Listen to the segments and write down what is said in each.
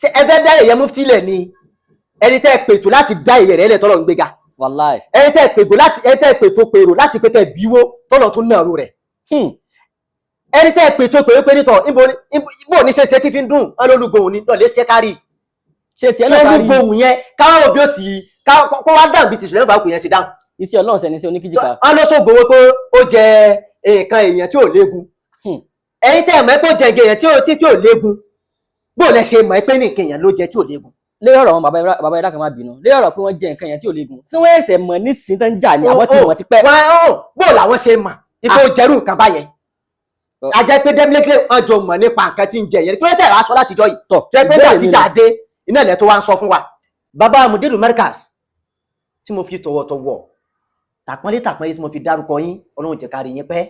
Ṣé ẹ fẹ́ dá ẹ̀yẹ mufti lẹ̀ ni? Ẹni tẹ́ ẹ pètò láti dá ẹ̀yẹ rẹ̀ lẹ̀ tọ́lọ̀ ń gbéga. Wàláì. Ẹni tẹ́ ẹ pètò láti, ẹni tẹ́ ẹ pètò pèrò láti pé tẹ́ ẹ bíwó tọ́lọ̀ tún nàró rẹ̀. Ẹni tẹ́ ẹ pètò pèrò pé nítọ̀ níbo ibo ní ṣe tí fi ń dùn wọn lólùgbòhùn ni lọ́ọ̀lẹ́ ṣe kárì. Ṣé tiẹ̀ ṣé náà kárí? olùgbòhùn yẹn káwọn òbí ó ti kó wá dáhùn bí ti Sùlẹ́mù Fàrúkù yẹn ṣe dáhùn. Iṣẹ́ Ọlọ́run sẹ́ni sí oníkíjìpá. Wọn ló ṣògo owó pé ó jẹ nǹkan èèyàn tí ò léegun. Ẹ̀yin tẹ́ ẹ mọ̀ pé ó jẹ nǹkan èèyàn tí ò léegun, bó lẹ ṣe mọ̀ pé nǹkan èèyàn ló jẹ tí ò léegun? Lórí ọ̀rọ̀ wọn, bàbá, bàbá, ẹ̀dá kan, má bínú, lórí ọ̀rọ̀ pé wọ́n jẹ nǹkan yẹn tí ò léegun, tí wọ́n ẹ̀sẹ̀ mọ̀ nísìnyí tán ń jà ní àwọn tí wọ́n ti pẹ́? Wọn ò bó làwọn ṣe mọ̀ ipò jẹrú nǹkan báyẹn? A jẹ́ pé definitely wọ́n jọ mọ̀ nípa nǹkan tí ń jẹ yẹn. Kí ló tẹ̀ wá sọ láti jọ yìí? Tọ̀. Tó yẹ pé ìbéèrè nígbà tí mi jà dé iná ilẹ̀ tó wá ń sọ fún wa. Bàbá Mudiru Markaz, tí mo fi tọ̀wọ̀tọ̀wọ̀, tàpọ́nlé tàpọ́nlé tí mo fi dárúkọ yín, Ọlọ́run jẹ́ ká rí yín pẹ́.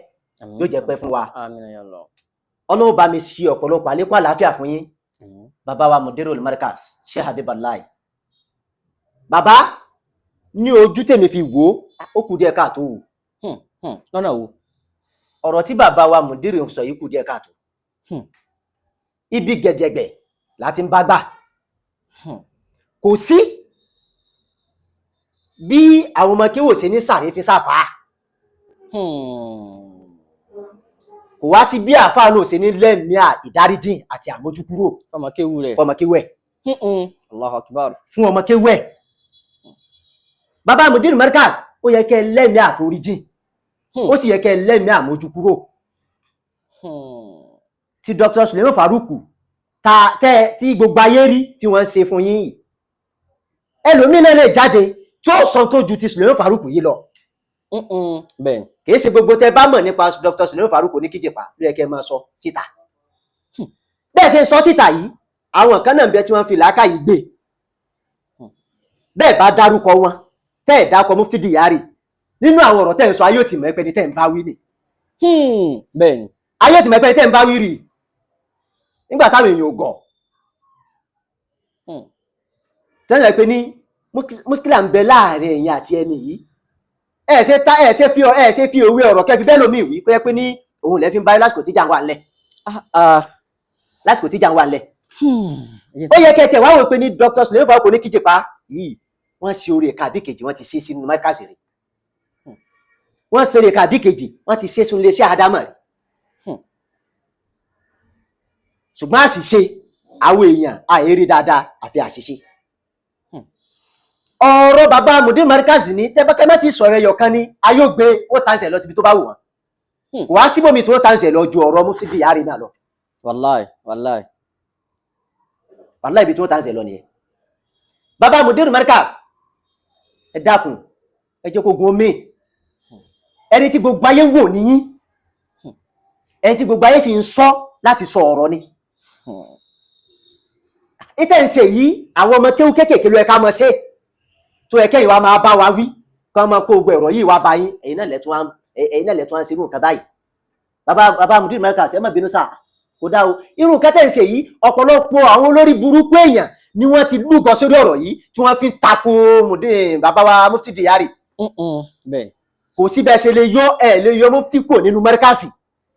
Àmín. Yóò jẹ́ pẹ́ fún wa. Àmín ya Allah. Ọlọ́run bá mi ṣe ọ̀pọ̀lọpọ̀ àlékún àlàáfíà fún yín. Àmín. Bàbá wa Mudiru Markaz, Sheikh Habiballah, bàbá, ní ojú tèmi fi wò ó, ó kù díẹ̀ káàtó o. Lọ́nà wo? Ọ̀rọ̀ tí bàbá wa Mudiru sọ yìí kù díẹ̀ káàtó. Ibi gẹ̀dẹ̀gbẹ̀ láti ń bá gbà. Kò sí bí àwọn ọmọ kéwò ṣe ní sàrífín sáfà. Kò wá sí bí àáfàá náà ṣe ní lẹ́mìí ìdáríjìn àti àmójúkúrò fọmọ kéwu rẹ̀. Fọmọ kéwò ẹ̀. Allahu akbar. Fún ọmọ kéwò ẹ̀. Bàbá Mudiru Markaz, ó yẹ kẹ́ ẹ lẹ́mìí àforíjìn, ó sì yẹ kẹ́ ẹ lẹ́mìí àmójúkúrò. Tí Dr. Suleiman Faruku ta tẹ́ tí gbogbo ayé rí tí wọ́n ń ṣe fún yín yìí, ẹlòmíín náà lè jáde tí ó sọ tó ju ti Suleiman Faruku yìí lọ. Bẹ́ẹ̀. Kìí ṣe gbogbo tẹ́ bá mọ̀ nípa Dr. Suleiman Faruku ní kíjìpá ló yẹ kẹ́ ẹ máa sọ síta. Bẹ́ẹ̀ ṣe ń sọ síta yìí, àwọn kan náà ń bẹ tí wọ́n fi làákàyè gbé. Bẹ́ẹ̀ bá dárúkọ wọn, tẹ́ ẹ̀ dákọ Mufti Diyari nínú àwọn ọ̀rọ̀ tẹ́ ẹ̀ ń sọ, ayé ò tì mọ́ ẹpẹ́ ni tẹ́ ẹ̀ ń bá wí ni. Bẹ́ẹ̀ ni. Ayé ò tì mọ́ ẹpẹ́ ni tẹ́ ẹ̀ ń bá wí rì nígbà táwọn èèyàn ò gọ̀. Tẹ́lẹ̀ pé ní muskila ń bẹ láàrin ẹ̀yin àti ẹni yìí, ẹ ṣe ta ẹ ṣe fi ẹ ṣe fi òwe ọ̀rọ̀ kẹfì bẹ́ẹ̀ lómi ìwí pé ní òun lẹ́ fi ń báyìí lásìkò tíjà ń wà ńlẹ̀. Ah, ah. Lásìkò tíjà ń wà ńlẹ̀, ó yẹ kẹtẹ wá wò pé ní Dr. Suleiman Faruku ní kíjìpá yìí, wọ́n ṣe orí ẹ̀ka àbí kejì, wọ́n ti ṣe sínú Markaz rẹ̀. Wọ́n ṣe orí ẹ̀ka àbí kejì, wọ́n ti ṣe sínú iléeṣẹ́ àdámọ̀ rẹ̀. Ṣùgbọ́n àṣìṣe àwọn èèyàn àìrí dáadáa àfi àṣìṣe. Ọ̀rọ̀ bàbá Mudir Markaz ní tẹ́bákẹ́ má ti sọ̀rọ̀ ẹyọ kan ní ayógbé wọ́n tàǹsẹ̀ lọ síbi tó bá wù wọ́n. Kò wá síbòmí tí wọ́n tàǹsẹ̀ lọ ju ọ̀rọ̀ Mufti Diyari náà lọ. Wàláì, wàláì. Wàláì, ibi tí wọ́n tàǹsẹ̀ lọ nìyẹn. Bàbá Mudir Markaz, ẹ dákun, ẹ jẹ́ kó gun omi. Ẹni tí gbogbo ayé wò níyín, ẹni tí gbogbo ayé sì ń sọ láti sọ ọ̀rọ̀ ni. Ìtẹ̀ ń ṣe yìí, àwọn ọmọ kéwú kéékèèké ló yẹ ká mọ̀ ṣe, tó yẹ kẹ́yìn wa máa bá wa wí kí wọ́n máa kó gbogbo ẹ̀rọ yìí wá bá yín. Ẹ̀yin náà lẹ́tún wá ń ṣe irú nǹkan báyìí. Bàbá Mudir Markaz, ẹ má bínú sáà, kò dá o. Irú nǹkan tẹ̀ ń ṣe yìí, ọ̀pọ̀lọpọ̀ àwọn olórí burúkú èèyàn ni wọ́n ti lúgọ sórí ọ̀rọ̀ yìí tí wọ́n fi ń tako Mudir, bàbá wa Mufti Diyari. Bẹ́ẹ̀. Kò sí bẹ́ẹ̀ ṣe lè yọ, ẹ lè yọ Mufti kò nínú Markaz,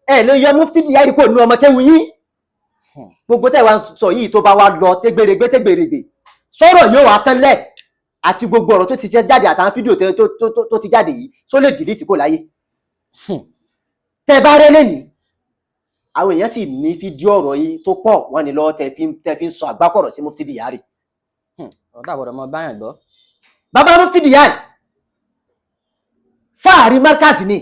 ẹ lè yọ Mufti Diyari kò nínú ọmọ kéwu yín. Gbogbo tẹ́ wá ń sọ yìí, tó bá wá lọ tẹ́gbèrègbè tẹ́gbèrègbè, sọ̀rọ̀ yóò wá tẹ́lẹ̀ àti gbogbo ọ̀rọ̀ tó ti jẹ́ jáde àtàwọn fídíò tó ti jáde yìí, só lè delete kò láyé. Tẹ́ bá rẹ́ lẹ́yìn, àwọn èèyàn sì ní fídíò ọ̀rọ̀ yìí tó pọ̀, wọ́n ní lọ́wọ́ tẹ́ fi ń sọ àgbákọ̀rọ̀ sí Mufti Diyari. Ọ̀tá àbọ̀dọ̀ mọ báyàn gbọ́. Bàbá Mufti Diyari, fáàrí Markaz ni.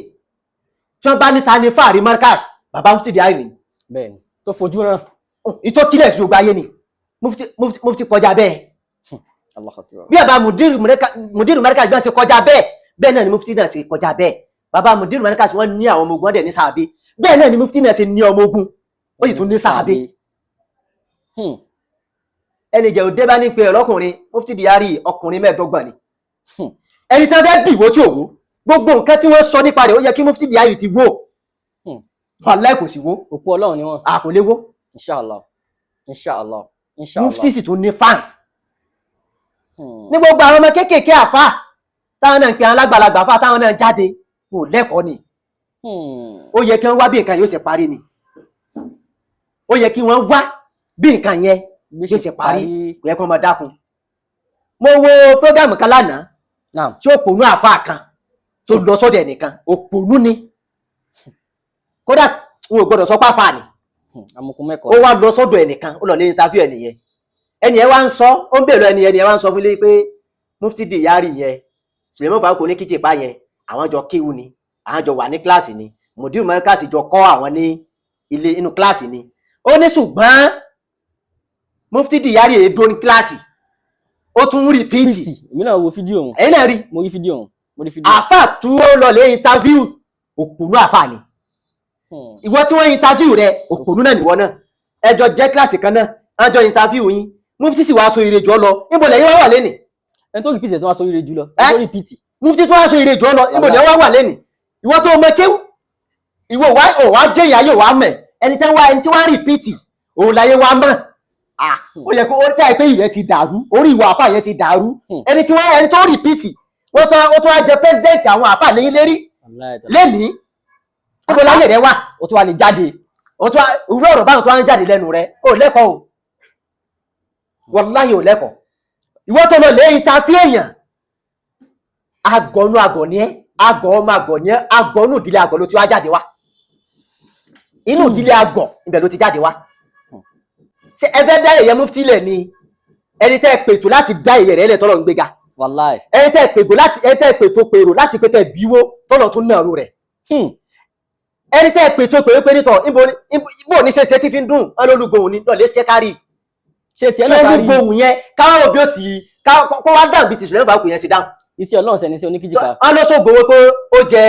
Tí wọ́n bá níta ni fáàrí Markaz, bàbá Mufti Diyari ni. Bẹ́ẹ̀ ni, tó fojú ràn. Ìtọ́ kílẹ̀ sí gbogbo ayé ni. Mufti kọjá bẹ́ẹ̀. Allahu Akbar. Bí bàbá Mudiru Markaz bí wọ́n ṣe kọjá bẹ́ẹ̀, bẹ́ẹ̀ náà ni Mufti náà ṣe kọjá bẹ́ẹ̀. Bàbá Mudiru Markaz, wọ́n ní àwọn ọmọ ogun, wọ́n dẹ̀ ní sàábé. Bẹ́ẹ̀ náà ni Mufti náà ṣe ní ọmọ ogun, ó sì tún ní sàábé. Ẹni jẹ́ òde bá ní pé ọlọ́kùnrin Mufti Diyari, ọkùnrin 25 ni. Ẹni tí wọ́n fẹ́ bì wó tí ò wó, gbogbo nǹkan tí wọ́n sọ nípa rẹ̀, ó yẹ kí Mufti Diyari ti wó. Wàláhì, kò sí wó. Òpó Ọlọ́run ni wọ́n. A kò lè wó. Inshallah, inshallah, inshallah. Mufti sì tún ní fans ní gbogbo àwọn ọmọ kéékèèké àfà táwọn náà ń pe àwọn alágbàlagbà àfà táwọn náà jáde, kò lẹ́kọ̀ọ́ ni. Ó yẹ kí wọ́n wá bí nǹkan yóò ṣe parí ni. Ó yẹ kí wọ́n wá bí nǹkan yẹn Gbèsè parí. Kò yẹ kó máa dákun. Mo wo program kan lánàá tí òpònú àáfàá kan tó lọ sọ́dọ̀ ẹnìkan. Òpònú ni, kódà n ò gbọ́dọ̀ sọ pé àáfàá ni. Amukun Ó mẹ́kọ̀ọ́. wá lọ sọ́dọ̀ ẹnìkan, ó lọ lé interview ẹnìyẹn. Ẹnìyẹn wá ń sọ, ó ń bèèrè ẹnìyẹn, ẹnìyẹn wá ń sọ fún ilé pé Mufti Diyari yẹn, Suleiman Faruku ní kíjìpá yẹn, àwọn jọ kéwú ni, àwọn jọ wà ní kíláàsì ni, Mudiru Markaz jọ kọ́ àwọn ní ilé inú kíláàsì ni. Ó ní ṣùgbọ́n Mufti Diyari èdò ní kíláàsì, ó tún ń repeat. Èmi náà wo fídíò ọ̀hún. Ẹ̀yin náà rí? Mo rí fídíò ọ̀hún, mo rí fídíò. Àáfà tí ó lọ lé interview, òpònú àáfà ni. Ìwọ tí wọ́n interview rẹ, òpònú náà nìwọ náà. Ẹjọ jẹ́ kíláàsì kan náà, ẹjọ interview yín. Mufti sì wàá so ire jọ lọ, níbo lẹ́yìn wá wà lẹ́nìí? Ẹni tó repeat ẹ̀ tó wá sórí rẹ̀ jùlọ. Ẹ́? Ẹni tó repeat. Mufti tó wá so ire jọ lọ, níbo lẹ́yìn wá wà lẹ́nìí? Ìwọ tó mọ kéwú, ìwọ wá ò wá jẹ́ ìyá yóò wá mẹ̀ ẹni tí wọ́n, ẹni tí wọ́n repeat òun láyé wá mọ̀. Ah, ó yẹ kó ó tẹ́ ẹ pé ìrẹ́ ti dàrú, orí ìwà àfà yẹn ti dàrú. Ẹni tí wọ́n, ẹni tó repeat, wọ́n sọ ó tún wá jẹ president àwọn àfà lẹ́yìn lérí lẹ́nìí. Níbo láyé rẹ wà? Ó tún wá lè jáde. Ó tún wá irú ọ̀rọ̀ báwọn tó wá ń jáde lẹ́nu rẹ. Ó lẹ́kọ̀ọ́ o, wàláhì ò lẹ́kọ̀ọ́. Ìwọ tó lọ lẹ́yìn ta fi èèyàn agọ̀nù, àgọ̀ ni ẹ́, àgọ̀ ọmọ àgọ̀ ni ẹ́. Àgọ̀ nù ìdílé àgọ̀ ló ti wá jáde wá, inú ìdílé àgọ̀ ibẹ̀ ló ti jáde wá. Ṣé ẹ fẹ́ dá èyẹ mufti lẹ̀ ni? Ẹni tẹ́ ẹ pètò láti dá èyẹ rẹ̀ lẹ̀ tọ́lọ̀ ń gbéga. Wàláì. Ẹni tẹ́ ẹ pègò láti, ẹni tẹ́ ẹ pètò pèrò láti pé tẹ́ ẹ bíwó tọ́lọ̀ tún nàró rẹ̀. Ẹni tẹ́ ẹ pètò pèrò pé nítọ̀ ibo ní ṣe tí fi ń dùn wọn lólùgbòhùn ni lọ́ọ̀lẹ́ ṣe kárì. Ṣé tiẹ̀ náà kárí? Sọ́lùgbòhùn yẹn káwọn òbí ó ti kó wá dáhùn bí ti Sùlẹ́mán Fárúkù yẹn ṣe dáhùn. Iṣẹ́ Ọlọ́run sẹ́ni sí oníkíjìpá. Wọn ló sóògùn owó pé ó jẹ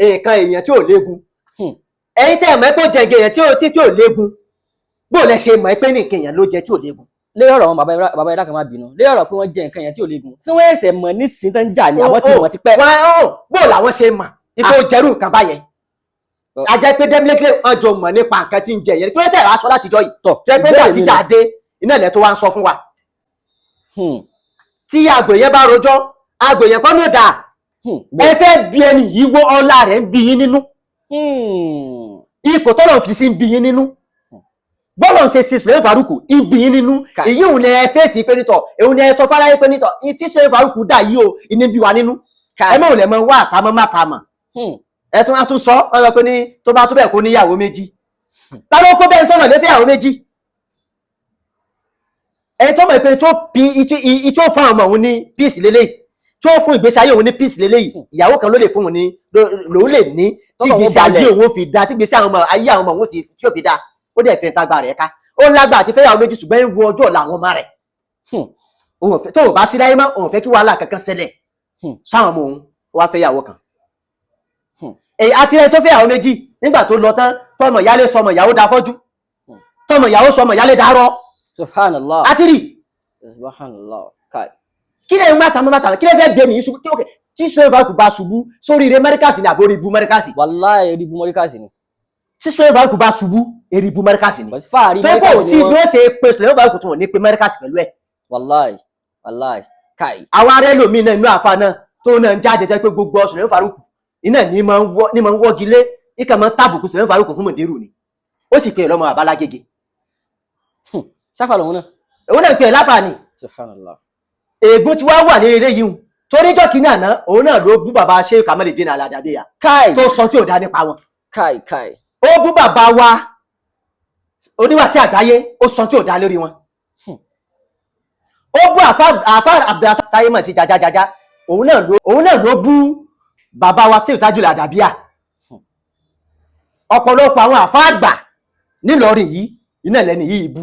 nǹkan èèyàn tí ò léegun. Ẹ̀yin tẹ́ ẹ mọ̀ pé ó jẹ nǹkan èèyàn tí ò léegun, bó lẹ ṣe mọ̀ pé nǹkan èèyàn ló jẹ tí ò léegun? Lórí ọ̀rọ̀ wọn, bàbá ẹ̀dá kan, má bínú, lórí ọ̀rọ̀ pé wọ́n jẹ nǹkan yẹn tí ò léegun, tí wọ́n ẹ̀sẹ̀ mọ̀ nísìnyí tán ń jà ní àwọn tí wọ́n ti pẹ́? Wọn ó bó làwọn ṣe mọ̀ ipò jẹrú nǹkan báyẹn? A jẹ́ pé definitely wọ́n jọ mọ̀ nípa nǹkan tí ń jẹ yẹn. Kí ló tẹ̀ wá sọ látijọ́ yìí? Tọ̀. Tó yẹ pé Ìbéèrè nígbà tí mi ìjà dé iná ilẹ̀ tó wá ń sọ fún wa. Tí àgbò yẹn bá rojọ́, àgbò yẹn kọ́ ló dáa. Ẹ fẹ́ bí ẹni yìí wó, ọlá rẹ̀ ń bí yín nínú, ipò tọ́lọ̀ fi sí ń bí yín nínú, bọ́lọ̀ ń ṣe ṣe Sùlẹ́mán Fárúkù ń bí yín nínú. Èyí òun ni ẹ fèsì pé nítọ̀, èyí ni ẹ sọ fáráyé pé nítọ̀ tí Sùlẹ́mán Fárúkù dà yìí o, ìní bí wa nínú. Ẹ mọ̀ ò lẹ̀ mọ wá àtàmọ́ má ta mọ̀. Ẹ tún á tún sọ ọ lọ pé ní tó bá tó bẹ́ẹ̀ kó níyàwó méjì. Ta ló kó bẹ́ẹ̀ tọ́nà lé fẹ́yàwó méjì? Ẹni tó mọ̀ pé tó pi ìtú fún àwọn ọmọ òun ní peace lélẹ́yìí, tó fún ìgbésí ayé òun ní peace lélẹ́yìí, ìyàwó kan ló lè fún òun ní lòun lè ní tí Tọ́kàn òun ìgbésí ayé balẹ̀. òun fi da, tí ìgbésí àwọn ọmọ ayé àwọn ọmọ òun tí ò fi da, ó dẹ̀ fẹ́ tagbá rẹ̀ ká. Ó ń lágbà àti fẹ́yàwó méjì, ṣùgbọ́n ń wo ọjọ́ ọ̀la àwọn ọmọ rẹ̀. Òun ò fẹ́ tó o bá sí láyé mọ́, òun ò fẹ́ kí wàhálà kankan ṣẹlẹ̀ sáwọn ọmọ òun. Ó wá fẹ́yàwó kan. Èyí àti ẹni tó fẹ́yàwó méjì, nígbà tó lọ tán, tọmọ ìyálé sọmọ ìyàwó da fọ́jú, tọmọ ìyàwó sọmọ ìyálé dárọ. Subhanallah. Àti rí. Subhanallah, kai. Kí lè má tàmọ́ má tàmọ́, kí lè fẹ́ bẹ́ẹ̀ nìyí ṣubú? Ok, tí Sùlẹ́mán Fárúkù bá ṣubú sórí ire Mẹ́ríkàsì ni àbórí ibu Mẹ́ríkàsì? Wàláì, eribu mọ́ríkàsì ni. Tí Sùlẹ́mán Fárúkù bá ṣubú, eri ibu Mẹ́ríkàsì ni. Bọ́sí fáàrí Tó kò mọ́ríkàsì sí ni bí wọ́n. wọ́n ṣe pe Sùlẹ́mán Fárúkù tí wọ́n ní pe Mẹ́ríkàsì pẹ̀lú ẹ̀. Wàláì, wàláì, kai. Àwọn ará ẹlòmíín náà inú àfa náà tó náà ń jáde jẹ́ pé gbogbo Sùlẹ́mán Fárúkù iná ní máa ń wọ́, ní máa ń wọ́gi lé ìkà, máa ń tàbùkù Sùlẹ́mán Fárúkù fún mọ̀dérù ni, ó sì pe ẹ̀ lọ́mọ àbálágége. Sáfà lòun náà. Òun náà pe ẹ̀ láfààní. Subhanallah. Ègún tí wàá wà ní eré yìí hùn torí jọ́ kínní àná, òun náà ló bú bàbá Sheikh Kamaludin Al-Adabiya Kai. tó sọ tí ò dá nípa wọn. Kai, kai. Ó bú bàbá wa oníwàsí àgbáyé, ó sọ tí ò dá lórí wọn. Ó bú àfá Abdulrasaq táyé mọ̀ sí jajajaja, òun náà ló bú bàbá wa Sheikh Tajul Adabiya. Ọ̀pọ̀lọpọ̀ àwọn àfá àgbà nílọrin yìí iná lẹ́ni yìí bú.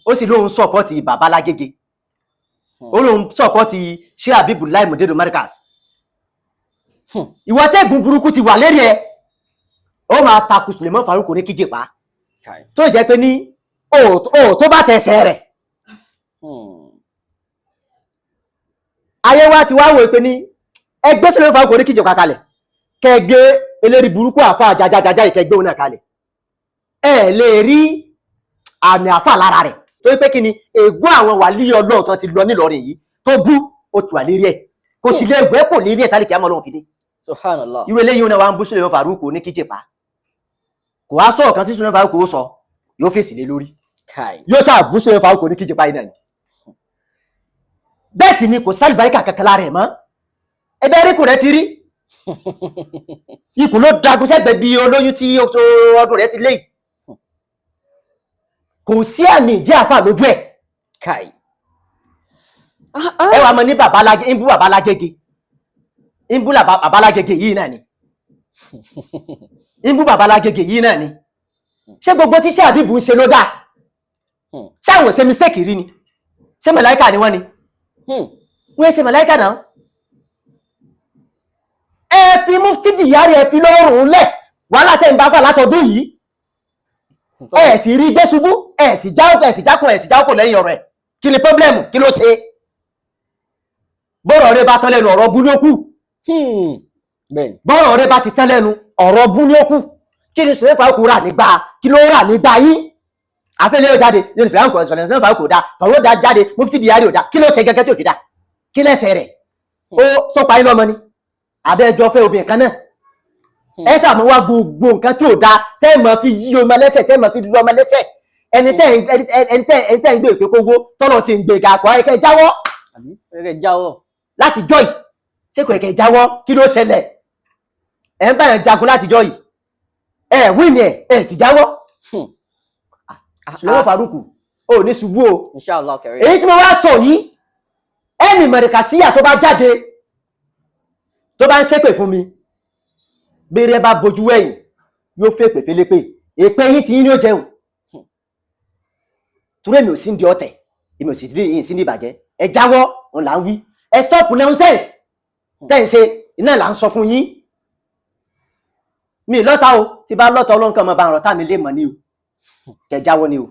Ó sì lóun support bàbá lágége, ó lóun support Sheikh Habibullah Mudiru Markaz. Ìwà tẹ́gùn burúkú ti wà lérí ẹ, ó máa takù Suleiman Farouk ní kíjìpá Kai. tó jẹ́ pé ní ó tó bá tẹsẹ̀ rẹ̀. Ayé wa ti wá wò pé ní ẹgbẹ́ Suleiman Farouk ní kíjìpá kalẹ̀, kẹgbẹ́ eléri burúkú àfa jajajaja ìkẹgbẹ́ òun náà kalẹ̀, ẹ lè rí àmì àfà lára rẹ̀ torí pé kí ni? Ègún àwọn wàlíì Ọlọ́run tó ti lọ nílọrin yìí tó bú, ó tù wà lérí ẹ̀, kò sì lè gbẹ́ kò lérí ẹ̀ tálíkì àmọ́ Ọlọ́run fi dé. Subhanallah. Irú eléyìí náà wà ń bú Suleiman Farouk ní kíjìpá, kò wá sọ̀rọ̀ kan tí Suleiman Farouk ó sọ yóò fèsì lé lórí. Kai. Yóò ṣàbùsọ ẹ̀fà kò ní kíjìpá iná ni. Bẹ́ẹ̀ sì ni kò sálùbáríkà kankan lára ẹ̀ mọ́. Ẹbẹ́ erékùn rẹ ti rí, ikùn ló dagun sẹ́gbẹ̀ẹ́ bí olóyún tí ọdún rẹ ti lé yìí. Kò sí àmì ìjẹ́ àfà lójú ẹ̀. Kai. Ẹ wàá mọ ní babalágé ń bú babalágége, ń bú babalágége yìí náà ni, ń bú babalágége yìí náà ni. Ṣé gbogbo tí ṣé àbíbù ń ṣe ló dáa? Ṣé àwọn ò ṣe mistake rí ni? Ṣé màláíkà ni wọ́n ni? Wọ́n ṣe màláíkà náà. Ẹ fi Mufti Diyari, ẹ fi lọ́rùn lẹ̀. Wàhálà tẹ́ ń bá fà látọdún yìí, ẹ sì rí gbé ṣubú, ẹ sì já, ẹ sì jákun, ẹ sì jákun lẹ́yìn ọ̀rọ̀ ẹ̀. Kí ni problem? Kí ló ṣe? Bọ́rọ̀ rẹ bá tán lẹ́nu, ọ̀rọ̀ bú ló kù. Bẹ́ẹ̀ni. Bọ́rọ̀ rẹ bá ti tán lẹ́nu, ọ̀rọ̀ bú ló kù. Kí ni Sùlẹ́fà kò rà nígbà? Kí ló rà nígbà yín? Àfẹ́lẹ́ yóò jáde yóò ní Sùlẹ́fà kò, Sùlẹ́fà kò dáa, tọ̀wọ́ da jáde, Mufti Diyari ò dáa. Kí ló ṣe gẹ́gẹ́ tí ò fi dáa? Kí lẹ́sẹ̀ rẹ̀? Ó sọ́pa yín lọ́mọ ni àbẹ́jọ́ fẹ́ obìnrin kan náà. Ẹ sàmú wá gbogbo nǹkan tí ò dáa tẹ́ ẹ máa fi yí ọmọ lẹ́sẹ̀, tẹ́ ẹ máa fi lu ọmọ lẹ́sẹ̀. Ẹni tẹ́ ń gbé ìpè kówó tọ́lọ̀ sí ń gbé ga kọ́ ẹ̀kẹ́ jáwọ́. Àbí ẹ jáwọ́. Láti jọ́ yìí, ṣé kò ẹ̀kẹ́ jáwọ́? Kí ló ṣẹlẹ̀? Ẹ̀ ń bá yẹn jagun láti jọ́ yìí, ẹ̀ wí ni ẹ̀ sì jáwọ́. Sùlẹ́mọ̀ Faruku ò ní ṣubú o. Inshallah kẹrẹ. Èyí tí mo wá sọ yìí, ẹnì mọ̀rẹ̀kàsíyà tó bá jáde tó bá ń ṣépè fún mi, bèrè bá bojú wẹ̀yìn, yóò fèpè félépè. Èpè yín tí yín ní ó jẹ o. Torí èmi ò sí ní ọ̀tẹ̀, èmi ò sì ní sí ní ìbàjẹ́. Ẹ jáwọ́, òun là ń wí. Ẹ stop nonsense tẹ́ ń ṣe iná là ń sọ fún yín. Mi lọ́ta o. Tí bá lọ́ta, ọlọ́run kan máa bá ń rọ̀ tá mi lè mọ̀ ní o. Kẹ jáwọ́ ni o.